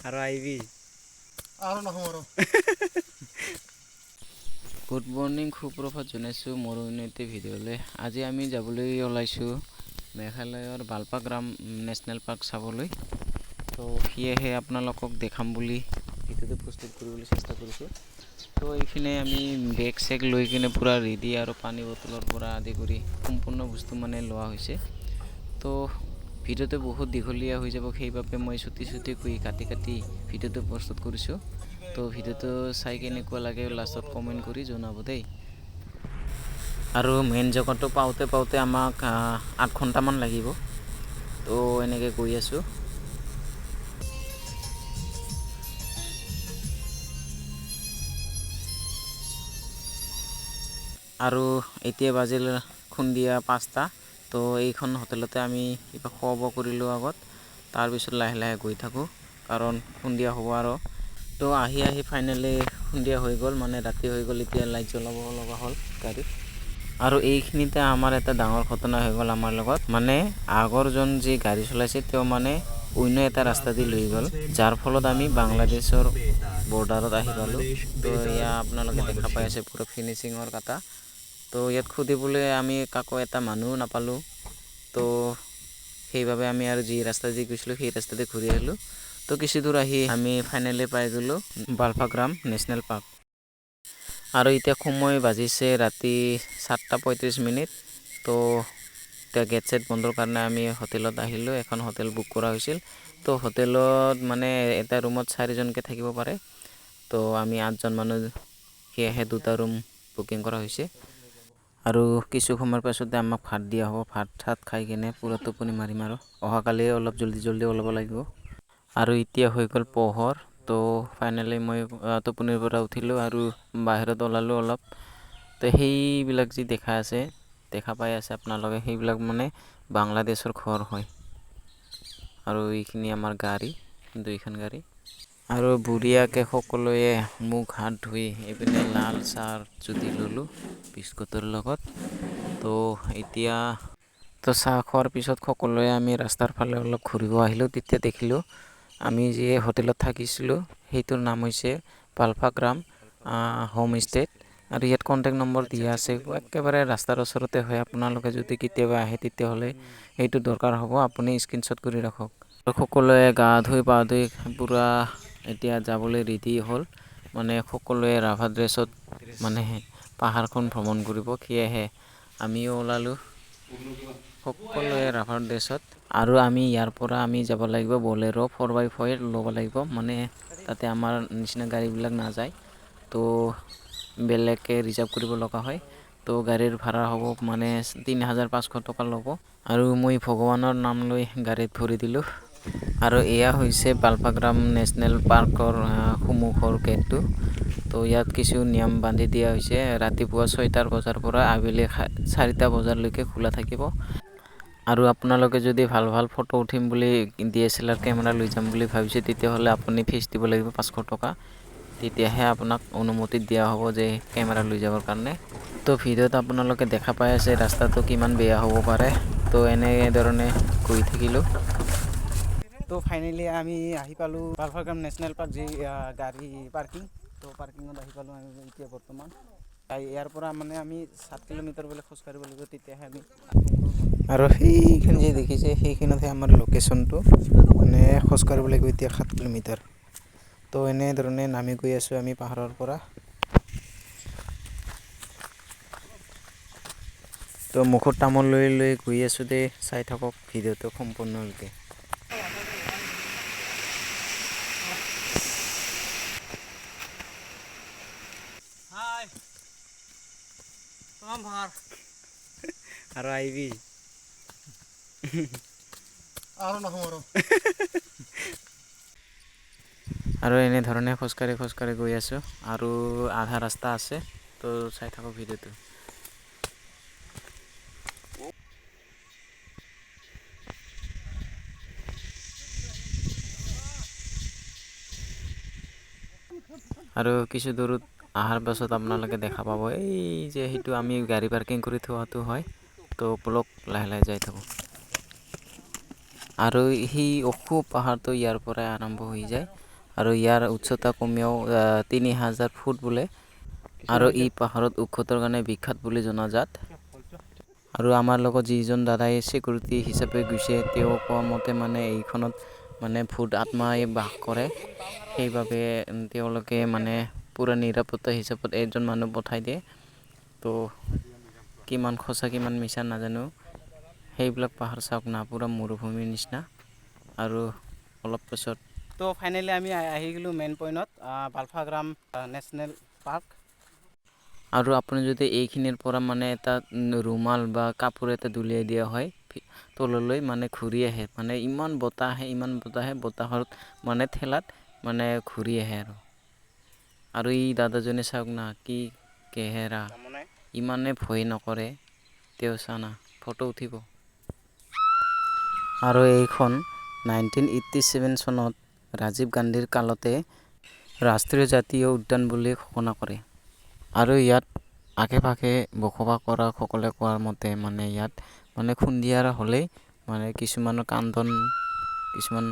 আৰু আহিবি আৰু নাহোঁ আৰু। গুড মৰ্ণিং, সুপ্ৰভাত জনাইছোঁ মোৰ উন্নতি ভিডিঅ'লৈ। আজি আমি যাবলৈ ওলাইছোঁ মেঘালয়ৰ বালপাগ্ৰাম নেশ্যনেল পাৰ্ক চাবলৈ। তো সেয়েহে আপোনালোকক দেখাম বুলি ভিডিঅ'টো প্ৰস্তুত কৰিবলৈ চেষ্টা কৰিছোঁ। তো এইখিনি আমি বেগ চেগ লৈ কিনে পূৰা ৰেডি আৰু পানী বটলৰ পৰা আদি কৰি সম্পূৰ্ণ বস্তু মানে লোৱা হৈছে। তো ভিডিঅ'টো বহুত দীঘলীয়া হৈ যাব, সেইবাবে মই চুটি চুটিকৈ কাটি কাটি ভিডিঅ'টো প্ৰস্তুত কৰিছোঁ। তো ভিডিঅ'টো চাই কেনেকুৱা লাগে লাষ্টত কমেণ্ট কৰি জনাব দেই। আৰু মেইন জেগাটো পাওঁতে পাওঁতে আমাক 8 ঘণ্টামান লাগিব। তো এনেকৈ গৈ আছোঁ। আৰু এতিয়া বাজিল সন্ধিয়া 5টা। তো এইখন হোটেলতে আমি কিবা খোৱা বোৱা কৰিলোঁ আগত, তাৰপিছত লাহে লাহে গৈ থাকোঁ, কাৰণ সন্ধিয়া হ'ব আৰু। তো আহি আহি ফাইনেলি সন্ধিয়া হৈ গ'ল, মানে ৰাতি হৈ গ'ল। এতিয়া লাইট জ্বলাব লগা হ'ল গাড়ীত। আৰু এইখিনিতে আমাৰ এটা ডাঙৰ ঘটনা হৈ গ'ল আমাৰ লগত। মানে আগৰজন যি গাড়ী চলাইছে তেওঁ মানে অন্য এটা ৰাস্তা দি লৈ গ'ল, যাৰ ফলত আমি বাংলাদেশৰ বৰ্ডাৰত আহি পালোঁ। তো এয়া আপোনালোকে দেখা পাই আছে পূৰা ফিনিচিঙৰ কাটা। তো ইয়াত সুধিবলৈ আমি কাকো এটা মানুহো নাপালোঁ। তো সেইবাবে আমি আৰু যি ৰাস্তা দি গৈছিলোঁ সেই ৰাস্তাতে ঘূৰি আহিলোঁ। তো কিছু দূৰ আহি আমি ফাইনেলি পাই গ'লোঁ বালপাগ্ৰাম নেশ্যনেল পাৰ্ক। আৰু এতিয়া সময় বাজিছে ৰাতি 7টা 35 মিনিট। তো এতিয়া গেট চেট বন্ধৰ কাৰণে আমি হোটেলত আহিলোঁ। এখন হোটেল বুক কৰা হৈছিল। তো হোটেলত মানে এটা ৰুমত চাৰিজনকৈ থাকিব পাৰে। তো আমি 8জন মানুহ, সেয়েহে দুটা ৰুম বুকিং কৰা হৈছে। আৰু কিছু সময়ৰ পাছতে আমাক ভাত দিয়া হ'ব। ভাত চাত খাই কিনে পূৰা টোপনি মাৰিম আৰু অহাকালি অলপ জল্দি জল্দি ওলাব লাগিব। আৰু এতিয়া হৈ গ'ল পোহৰ। তো ফাইনেলি মই টোপনিৰ পৰা উঠিলোঁ আৰু বাহিৰত ওলালোঁ অলপ। তো সেইবিলাক যি দেখা আছে, দেখা পাই আছে আপোনালোকে, সেইবিলাক মানে বাংলাদেশৰ ঘৰ হয়। আৰু এইখিনি আমাৰ গাড়ী, দুইখন গাড়ী। আৰু বঢ়িয়াকৈ সকলোৱে মুখ হাত ধুই এইপিনে লাল চাহ জুতি ল'লোঁ বিস্কুটৰ লগত। তো এতিয়া তো চাহ খোৱাৰ পিছত সকলোৱে আমি ৰাস্তাৰ ফালে অলপ ঘূৰিব আহিলোঁ। তেতিয়া দেখিলোঁ আমি যি হোটেলত থাকিছিলোঁ সেইটোৰ নাম হৈছে বালফাগ্ৰাম হোম ষ্টেট। আৰু ইয়াত কণ্টেক্ট নম্বৰ দিয়া আছে, একেবাৰে ৰাস্তাৰ ওচৰতে হয়। আপোনালোকে যদি কেতিয়াবা আহে তেতিয়াহ'লে সেইটো দৰকাৰ হ'ব, আপুনি স্ক্ৰীনশ্বট কৰি ৰাখক। আৰু সকলোৱে গা ধুই পা ধুই পূৰা এতিয়া যাবলৈ ৰেডি হ'ল। মানে সকলোৱে ৰাভা ড্ৰেছত মানে পাহাৰখন ভ্ৰমণ কৰিব, সেয়েহে আমিও ওলালোঁ সকলোৱে ৰাভাৰ ড্ৰেছত। আৰু আমি ইয়াৰ পৰা আমি যাব লাগিব বলেৰ' 4x4 ল'ব লাগিব, মানে তাতে আমাৰ নিচিনা গাড়ীবিলাক নাযায়। তো বেলেগকৈ ৰিজাৰ্ভ কৰিব লগা হয়। তো গাড়ীৰ ভাড়া হ'ব মানে 3500 টকা ল'ব। আৰু মই ভগৱানৰ নাম লৈ গাড়ীত ভৰি দিলোঁ। আৰু এয়া হৈছে বালপাগ্ৰাম নেশ্যনেল পাৰ্কৰ সন্মুখৰ গেটটো। তো ইয়াত কিছু নিয়ম বান্ধি দিয়া হৈছে। ৰাতিপুৱা 6টাৰ বজাৰ পৰা আবেলি 4টা বজালৈকে খোলা থাকিব। আৰু আপোনালোকে যদি ভাল ভাল ফটো উঠিম বুলি DSLR camera লৈ যাম বুলি ভাবিছে, তেতিয়াহ'লে আপুনি ফিজ দিব লাগিব 500 টকা। তেতিয়াহে আপোনাক অনুমতি দিয়া হ'ব যে কেমেৰা লৈ যাবৰ কাৰণে। তো ভিডিঅ'ত আপোনালোকে দেখা পাই আছে ৰাস্তাটো কিমান বেয়া হ'ব পাৰে। তো এনেধৰণে গৈ থাকিলোঁ। তো ফাইনেলি আমি আহি পালোঁ বালপাগ্ৰাম নেশ্যনেল পাৰ্ক যি গাড়ী পাৰ্কিং। তো পাৰ্কিঙত আহি পালোঁ আমি এতিয়া বৰ্তমান। ইয়াৰ পৰা মানে আমি 7 কিলোমিটাৰ বোলে খোজকাঢ়িব লাগিব, তেতিয়াহে আমি। আৰু সেইখিনি যে দেখিছে সেইখিনিতহে আমাৰ লোকেশ্যনটো, মানে খোজকাঢ়িব লাগিব এতিয়া 7 কিলোমিটাৰ। তো এনেধৰণে নামি গৈ আছোঁ আমি পাহাৰৰ পৰা। তো মুখত তামোল লৈ লৈ গৈ আছোঁ দেই, চাই থাকক ভিডিঅ'টো সম্পূৰ্ণৰূপে। হাই, আৰু আহিবি আৰু নাহোঁ আৰু। আৰু এনেধৰণে খোজকাঢ়ি খোজকাঢ়ি গৈ আছোঁ আৰু আধা ৰাস্তা আছে। তো চাই থাকক ভিডিঅ'টো। আৰু কিছু দূৰত অহাৰ পাছত আপোনালোকে দেখা পাব এই যে সেইটো আমি গাড়ী পাৰ্কিং কৰি থোৱাটো হয়। তো বলক লাহে লাহে যাই থাকোঁ। আৰু সেই ওখ পাহাৰটো ইয়াৰ পৰাই আৰম্ভ হৈ যায় আৰু ইয়াৰ উচ্চতা কমেও 3000 ফুট বোলে। আৰু এই পাহাৰত ঔষধৰ কাৰণে বিখ্যাত বুলি জনাজাত। আৰু আমাৰ লগত যিজন দাদাই চিকিউৰিটি হিচাপে গৈছে, তেওঁ কোৱা মতে মানে এইখনত মানে ভূত আত্মাই বাস কৰে। সেইবাবে তেওঁলোকে মানে পূৰা নিৰাপত্তা হিচাপত এজন মানুহ পঠাই দিয়ে। তো কিমান সঁচা কিমান মিছা নাজানো। সেইবিলাক পাহাৰ চাওক না, পূৰা মৰুভূমিৰ নিচিনা। আৰু অলপ পাছত তো ফাইনেলি আমি আহি গ'লোঁ মেইন পইণ্টত, বালফাগ্ৰাম নেশ্যনেল পাৰ্ক। আৰু আপুনি যদি এইখিনিৰ পৰা মানে এটা ৰুমাল বা কাপোৰ এটা দলিয়াই দিয়া হয় তললৈ, মানে ঘূৰি আহে। মানে ইমান বতাহ আহে, ইমান বতাহ আহে, বতাহত মানে ঠেলাত মানে ঘূৰি আহে। আৰু এই দাদাজনে চাওক না কি কেহেৰা, ইমানে ভয় নকৰে তেওঁ। চানা ফটো উঠিব। আৰু এইখন 1987 চনত ৰাজীৱ গান্ধীৰ কালতে ৰাষ্ট্ৰীয় জাতীয় উদ্যান বুলি ঘোষণা কৰে। আৰু ইয়াত আশে পাশে বসবাস কৰা সকলে কোৱাৰ মতে মানে ইয়াত মানে সন্ধিয়াৰ হ'লেই মানে কিছুমানৰ কান্দন, কিছুমান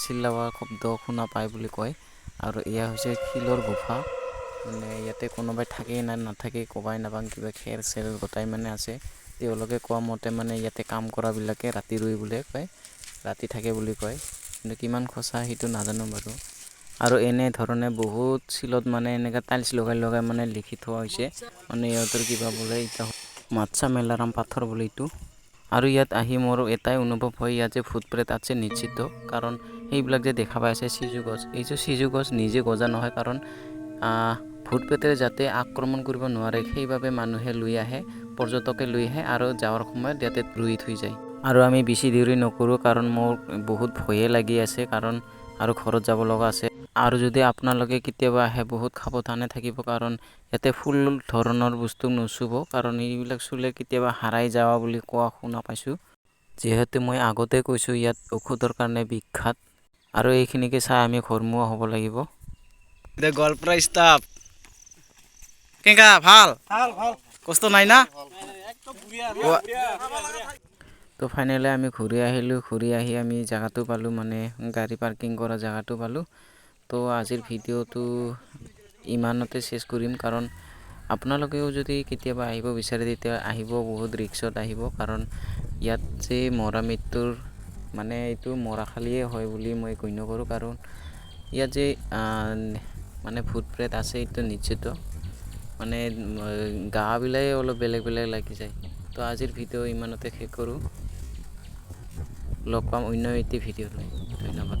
চিল্লাৱা শব্দ শুনা পায় বুলি কয়। আৰু এয়া হৈছে শিলৰ গুফা। মানে ইয়াতে কোনোবাই থাকেই না নাথাকে ক'বাই নাপাওঁ। কিবা খেৰ চেৰ গোটাই মানে আছে। তেওঁলোকে কোৱা মতে মানে ইয়াতে কাম কৰাবিলাকে ৰাতি ৰুই বুলি কয়, ৰাতি থাকে বুলি কয়। কিন্তু কিমান সঁচা সেইটো নাজানো বাৰু। আৰু এনেধৰণে বহুত শিলত মানে এনেকৈ টাইলছ লগাই লগাই মানে লিখি থোৱা হৈছে। মানে ইহঁতৰ কিবা বোলে এতিয়া মাচ্ছা মেলাৰাম পাথৰ বোলে এইটো। আৰু ইয়াত আহি মোৰ এটাই অনুভৱ হয়, ইয়াত যে ভূত প্ৰেত আছে নিশ্চিত। কাৰণ সেইবিলাক যে দেখা পাই আছে সিজু গছ, এইটো সিজু গছ নিজে গজা নহয়। কাৰণ ভূত প্ৰেতে যাতে আক্ৰমণ কৰিব নোৱাৰে, সেইবাবে মানুহে লৈ আহে, পৰ্যটকে লৈ আহে আৰু যোৱাৰ সময়ত ইয়াতে ৰুই থৈ যায়। আৰু আমি বেছি দেৰি নকৰোঁ, কাৰণ মোৰ বহুত ভয়ে লাগি আছে, কাৰণ আৰু ঘৰত যাব লগা আছে। আৰু যদি আপোনালোকে কেতিয়াবা আহে, বহুত সাৱধানে থাকিব, কাৰণ ইয়াতে ফুল ধৰণৰ বস্তু নুচুব, কাৰণ এইবিলাক চুলে কেতিয়াবা হাৰাই যোৱা বুলি কোৱা শুনা পাইছোঁ। যিহেতু মই আগতে কৈছোঁ ইয়াত ঔষধৰ কাৰণে বিখ্যাত। আৰু এইখিনিকে চাই আমি ঘৰমুৱা হ'ব লাগিব। গোৱালপাৰা ষ্টাফ কেনেকা? ভাল? ভাল ভাল। কষ্ট নাই না? তো ফাইনেলি আমি ঘূৰি আহিলোঁ। ঘূৰি আহি আমি জেগাটো পালোঁ, মানে গাড়ী পাৰ্কিং কৰা জেগাটো পালোঁ। তো আজিৰ ভিডিঅ'টো ইমানতে শেষ কৰিম, কাৰণ আপোনালোকেও যদি কেতিয়াবা আহিব বিচাৰে তেতিয়া আহিব, বহুত ৰিক্সত আহিব। কাৰণ ইয়াত যে মৰা মৃত্যুৰ মানে এইটো মৰাখালিয়ে হয় বুলি মই গণ্য কৰোঁ। কাৰণ ইয়াত যে মানে ভূত প্ৰেত আছে এইটো নিশ্চিত। মানে গাবিলাকে অলপ বেলেগ বেলেগ লাগি যায়। তো আজিৰ ভিডিঅ' ইমানতে শেষ কৰোঁ। লগ পাম অন্য এটি ভিডিঅ' লৈ। ধন্যবাদ।